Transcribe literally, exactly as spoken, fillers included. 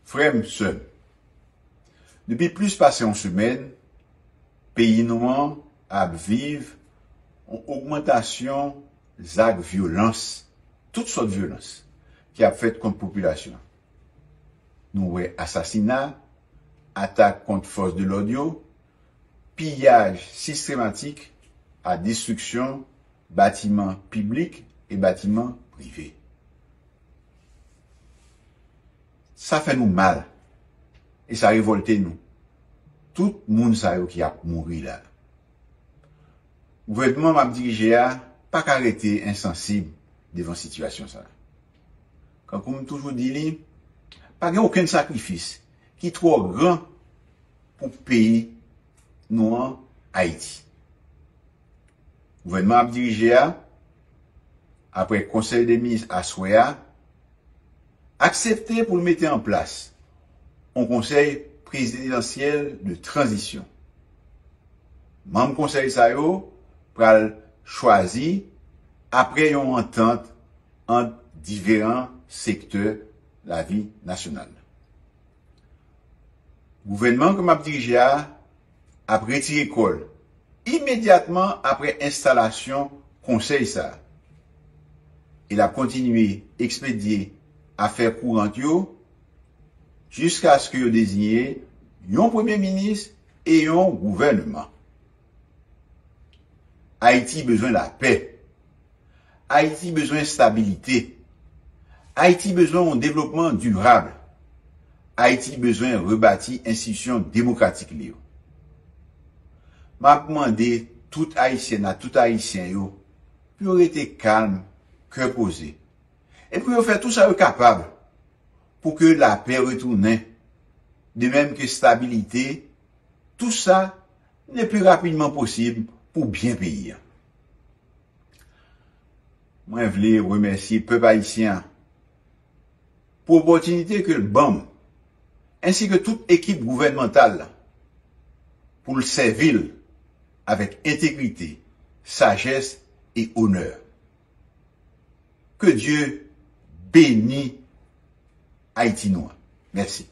Frè m, sè m, depi plis pase yon semèn, peyi nou an ap viv yon ogmantasyon zak vyolans, tout sòt vyolans, ki ap fèt kont popilasyon an. Nou wè asasina, atak kont fòs de lòd yo, piyaj sistematik ak destriksyon batiman piblik e batiman prive. Sa fè nou mal e sa revòlte nou. Tout moun sa yo ki ap mouri la. Gouvènman m ap dirije a pa ka rete ensansib devan sitiyasyon sa a. Kankou m toujou di li, pa gen okenn sakrifis ki twò gran pou peyi nou an, Ayiti. Gouvènman ap dirije a, apre konsèy de minis aswè a, aksepte pou l mete an plas yon konsèy prezidansyèl de tranzisyon. Manm konsèy sa yo pral chwazi apre yon antant ant diferan sektè lavi nasyonal. Gouvènman ke m ap dirije a ap retire kò l imedyatman apre enstalasyon konsèy sa a. E l ap kontinye ekspedye afè kourant yo jiskaske yo deziye yon premye minis e yon gouvènman. Ayiti bezwen lapè. Ayiti bezwen estabilite. Ayiti bezwen yon devlopman dirab. Ayiti bezwen rebati enstitisyon demokratik li yo. M ap mande tout Ayisyèn ak tout Ayisyen yo pou yo rete kalm, kè poze, e pou yo fè tou sa yo kapab pou ke lapè retounen, de menm ke estabilite, tou sa le pli rapidman posib pou byen peyi a. Mwen vle remèsye pèp ayisyen an pou opòtinite ke l ban m, ensi ke tout ekip gouvènmantal la, pou l sèvi l avèk entegrite, sajès e onè. Ke Dye beni Ayiti nou an. Mèsi.